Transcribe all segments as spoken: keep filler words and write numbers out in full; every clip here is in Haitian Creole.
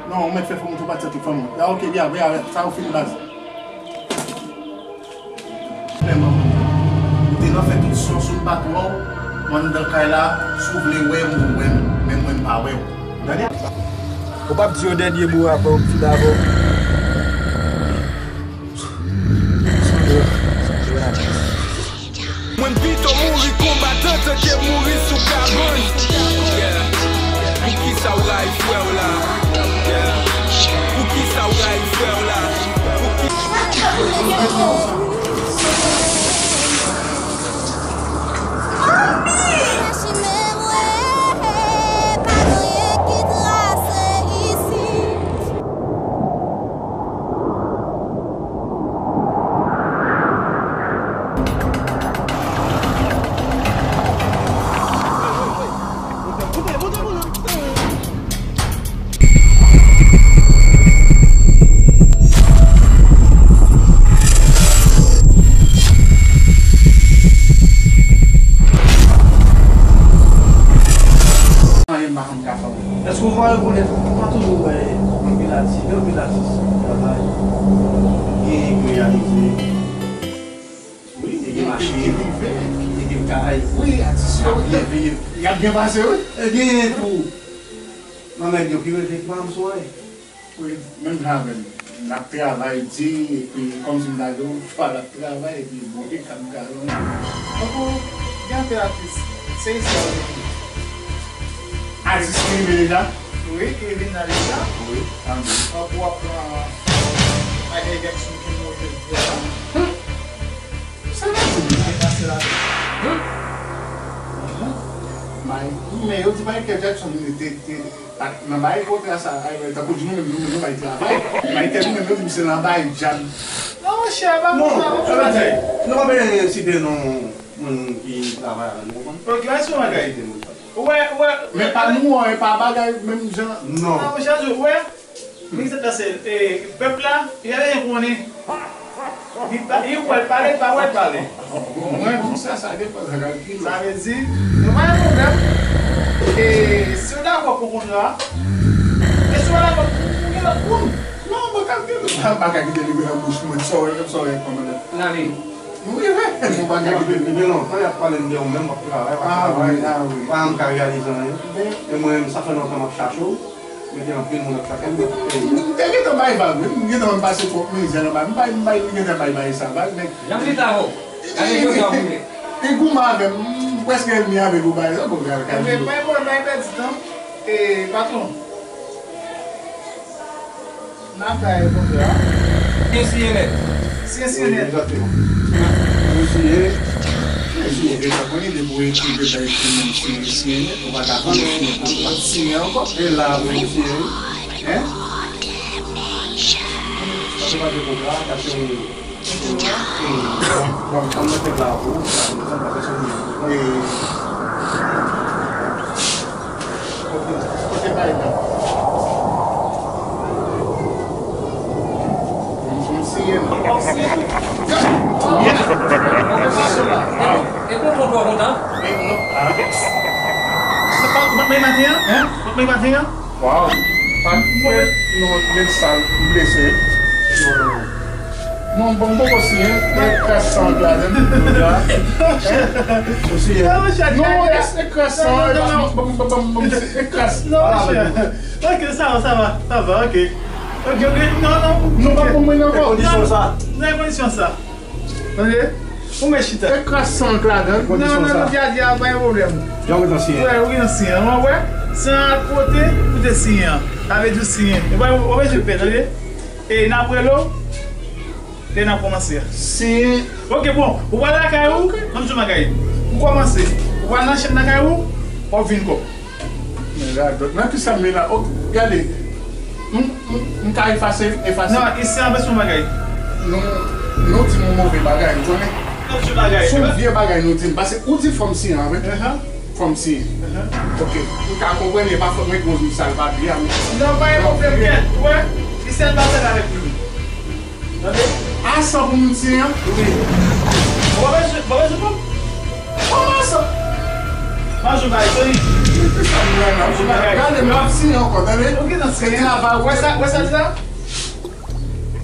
Non, ou mèt fè fanm ou tou pati ak tout fanm ou. Ya, ok, ya, ya, sa ou fin baz. Lè manman ou te nan fè tout son sou m pa t wè w, mwen anndan kay la, si w vle wè m, ou wè m, men mwen m pa wè w. Tande? Ou p ap di yon dènye mo apre m fin avè w. Mwen pito mouri konbatan ke mouri sou kabann. Yeah. Poukisa w rayi frè w la? Yeah. Poukisa w rayi frè w la? Poukisa Èske w pa rekonèt, ou pa toujou wè anpil atis, gen anpil atis ki travay, gen ki reyalize, wi, gen ki mache, gen ki rive, gen ki kay, wi, atis yo, wi, y ap byen viv, y ap byen pase, wi. E genyen tou nan nèg yo ki rete pran swen. Wi, menm jan avè m. N ap travay di, epi kòmsi m ta di w, chwa l ap travay, epi bwonde kat galon. Tankou, gen anpil atis, se isi a yo vin. Atis ki rive deja? Wi, ki vin la deja. Wi, tankou. Tankou w ap pran Michael Jackson ki mouri jodi a. Sa nan di m la? Michael Jackson. Men yo di Michael Jackson te, te, nan bay kontra sa, ay, tankou di nou menm, nou menm nou bay travay. Michael nou menm yo di misye nan bay djab. Non, monchè, pa konn sa, pa konn sa. Non, pa bezwen site non moun ki travay avè nou, ou konprann? Ok, men se yon bagay. Ou wè, ou wè. Men pa nou an, e pa bagay menm jan. Non. Non, monchè, ou wè. Men se pase, e, pèp la, li pa bezwen konnen. Li pa, li wè l pale, li pa wè l pale. Mwen, pou sa, sa depann sa kalkil. Sa vle di, nou pa gen pwoblèm. E si w dakò pou kontra a, e si w pa dakò, ou gen lòt moun. Non, mwen kalkil. M pa ka kite li nan bouch mwen. Sa w wè, sa w wè, kòmandan. N ale. Wi, wi. Mwen pa ka kite li. Gen lontan y ap pale m de ou menm w ap travay, w ap travay. Ah, wi, ah, wi. Pa janm ka reyalize anyen. E mwen menm, sa fè lontan m ap chache w. Mete anpil moun ap chache m. M te gentan bay vag, wi. M gentan pase twòp mizè nan bay. M bay, m bay, m gentan bay, bay sa vag, men. Jan m di sa, ho. Gade jodi a, w rive. Li goumen avè m. M prèske ènmi avèk ou, bay. Bon, gade, gade. Men, bay, bon, bay, pèdi tan. E, patwon. N ap bay kontra. Siyen, siyen nèt. Siyen, siyen nèt. Egzakteman. Ou siyen. Ou deja konnen depi w ekri, deja ekri moun siyen, siyen nèt. Ou pa ka konnen siyen pou ou pa siyen ankò. E la pou ou siyen. Hein? Sa se pa de kontra, sa se yon Bon, bon, bon, mwen te la pou, sa, sa, sa, sa, sa, e, kote, kote bay la? Mwen, mwen siyen. E pou konpò kontan? Se pa, ou pa t mari maten an? Hein? Ou pa t mari maten an? Waw. Pa t mwen, non, men sa, m blese. Non, bon, m poko siyen, men kras san an pla, men m poko la. Hein? Ou siyen? Non, e kras san, e pa, bon, bon, bon, bon, e kras. Non, monchè. Ok, sa va, sa va, sa va, ok. Ok, ok, non, non. Nou pa pou mwen ankò. Nan kondisyon sa. Nan kondisyon sa. Tande? Ou mèt chita. E kras san k ladan l. Non, non, non, dya, dya, pa gen pwoblèm. Jan w gentan siyen. Wè, ou gentan siyen. Ou wè? San al kote pou te siyen an. Sa vle di w siyen. E pa, ou pa bezwen pè, tande? E n ap rele w lè n ap kòmanse a. Siyen. Ok, bon. Ou pral lakay ou, m ap di w bagay. Ou kòmanse. Ou pral nan chanm lakay ou, w ap vin kò. Men radòt. Nan ki sa m ye la? O, gade. M, m, m ka efase, efase. Non, isi an bezwen bagay. Nou, nou di m yon move bagay, ou konnen? Nou di bagay. Se yon vye bagay nou di m. Paske ou di fò m siyen an, wi. Fò m siyen. Ok. M ka konprann, e pa fòt mwen, gon sa l pa byen, men. Non, pa gen pwoblèm, kèt. Ou wè? Isi an pa fèt avèk nou. Tande? A san pou moun siyen an? Wi. Ou pa bezwen, ou pa bezwen pou m? Kòman sa? Manjou bay, Tony. Gade, m ap siyen ankò, tande? Se travay ou. Wè sa, wè sa di la?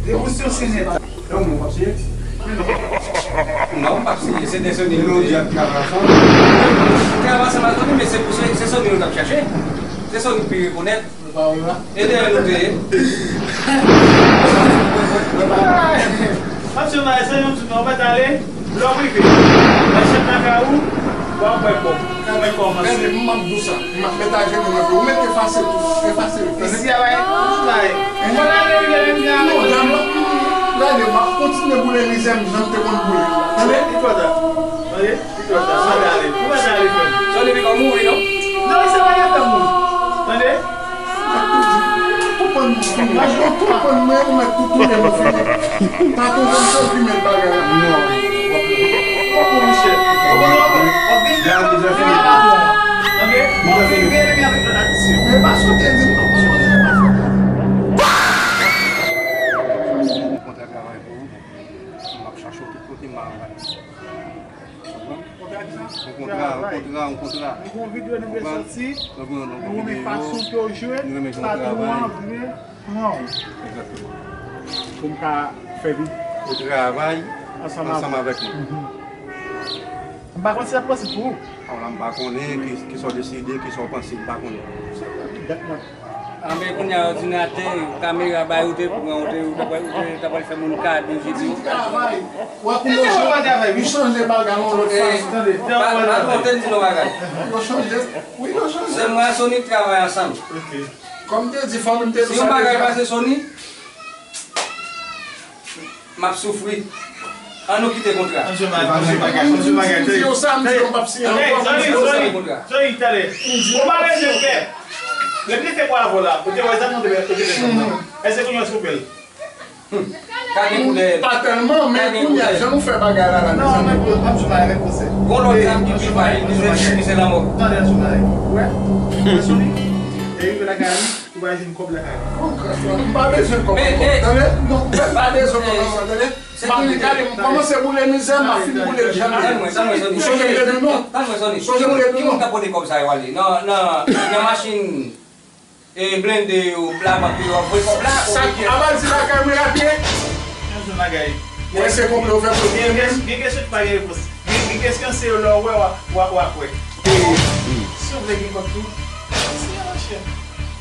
Depi w siyen, siyen nèt. Non, mwen p ap siyen. Non, m p ap siyen. Se de Sony nou di ap travay ansanm. Travay ansanm ak Sony, men se pou se, se Sony nou t ap chache. Se Sony k pi rekonèt. E dèyè nou te ye. Match yo bay Sony yon ti non, w mèt ale. Lè w rive nan chèf lakay ou, w ap wè kòb. Travay kòmanse. Gade, m ap di w sa. M ap mèt ajenou nan pye w. Ou mèt efase tou. Efase yo. Isi a bay, bay. Fò n ale rive menm jan avèk. Non, dam, gade, m ap kontinye boule mizè m jan m te konn boule l la. Tande? Li twò ta. Tande? Li twò ta. Ou mèt ale. Ou mèt ale, frè m. Sony poko mouri, non? Non, li se pa gentan mouri. Tande? Tou pann mwen, tou pann mwen, ou mèt tou tounen mwen fini. Patwon, konn se ou ki mèt bagay la. Non. Ou pou Michel. Ou konn ou ap vin. Gade, deja fini. Tande? Ou ap vin veye men avèk lòt atis yo. Men pa sot di m, non, pa sot di m, pa sot di m. Kontra travay pou ou. M ap chache w tout kote, m pa anba. Konprann? Kontra ki sa? Yon kontra, yon kontra, yon kontra. Nou gon videyo nou vle sòti. Nou gon, nou gon videyo. Nou renmen fason ke w jwe. Nou renmen jan w travay. Patwon an vle pran w. Egzakteman. Pou m ka fè vit. Ou travay ansanm avèk nou. M pa konn si sa posib pou ou. Bon, la, m pa konnen ki, kisa w deside, kisa w panse, m pa konnen. Se dat mwen. Anben, kounye a, òdinatè, kamera, bay ou te pran, ou te, ou te, ou te, ou te pral fè moun kado jodi. Travay. Wè, kounye a, yo chanje bagay yon lòt fason, tande. Pa, pa, ou te di nou bagay. Yo chanje. Wi, yo chanje. Se mwen ak Sony k travay ansanm. Ok. Kòm te di, fanmi m te di sa deja. Si yon bagay pase Sony, m ap soufri. Ann nou kite kontra. Ann jwe bagay, ann jwe bagay, ann jwe bagay. Si yo sa, m di yo p ap siyen ankò. Ann kite kontra. Johnny, talè. Ou pa bezwen pè. Lè m te fè kwa avè w la, ou te wè zam nan te fè, ou te fè zam nan. Èske kounye a w ap koupè l? Gade koulè. Pa tèlman, men kounye a, jan nou fè bagay la la, mezanmi. Non, men pou, m ap jwe bagay avèk ou, se. Gon lòt zam ki pi fayil, ki se, ki se lanmò. Tande, ann jwe bagay. Ou wè? Ou wè Sony? Lè rive lakay li, ou va jwenn kòb lakay li. M pa bezwen kòb ankò. Tande? Non, m pa bezwen kòb ankò, tande? M ap gade, m kòmanse boule mizè, m ap fin boule l jan m ye. Ou sonje m te di w non? Sonje m te di w non? Ki moun k ap pote kòb sa yo ale? Nan, nan, nan machin, e, blende yo, labank yo, ap voye kòb la? Sa, a pa di lakay mwen l ap ye? Yon bagay. Mwen se konplo fè pou gen, gen kesyon ki pa gen repons. Gen, gen kesyon se yo lè w wè, w ap, w ap, w ap wè. Si w vle gen kòb tou, si, monchè.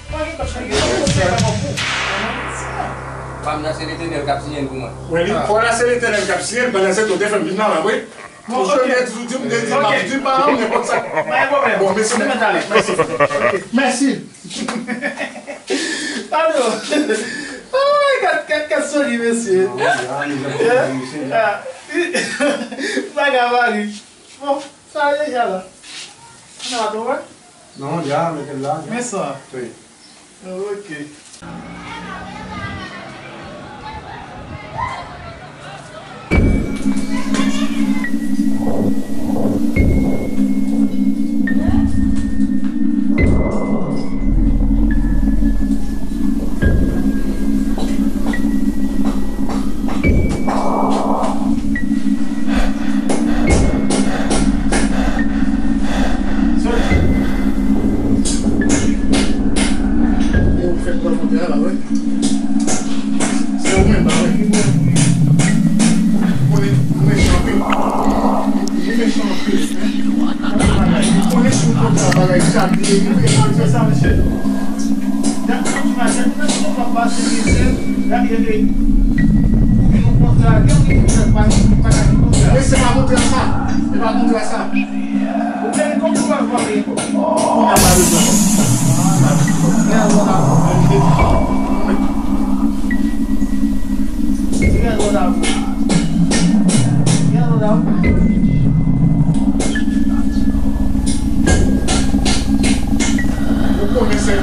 Pa gen kòb, pa gen kòb, se pa kòb pou. Fòm nan se Letènèl k ap siyen l pou mwen. Wi, fò la se Letènèl k ap siyen l, pandan se tan w te fè m vin la, wi. Bon, ok. Ou jwenn toujou di m, te di m ap di pa an, nenpòt sa. Pa gen pwoblèm. Bon, mèsi. Mèt ale. Mèsi. Mèsi. Padon. Ay, gad, gad, gad Sony, mesye. Bagay mari. Bon, sa deja la. Sa va twò, wè? Non, ya, mete l la, ya. Men sa. Wi. Ok. E ou fèk pran kote a la, wi. Se ou menm, pa vre? Ou konnen, ou mechan anpil. Ou mechan anpil. Ou konnen si w konn sa bagay sa, li e li. Se sa, mesye. Dat kontinye, dat kontinye, papa, se mesye. Gade, gade. Ou vin yon kontra, gen yon ki fè pa, pa gade kontra. Men se pa kontra sa. Se pa kontra sa. Ou vle vin konn ou pa vle vin konn. Kounye a pa bezwen. Gen yon lòt avou. Gen yon lòt avou. Gen yon lòt avou. Ou konnen se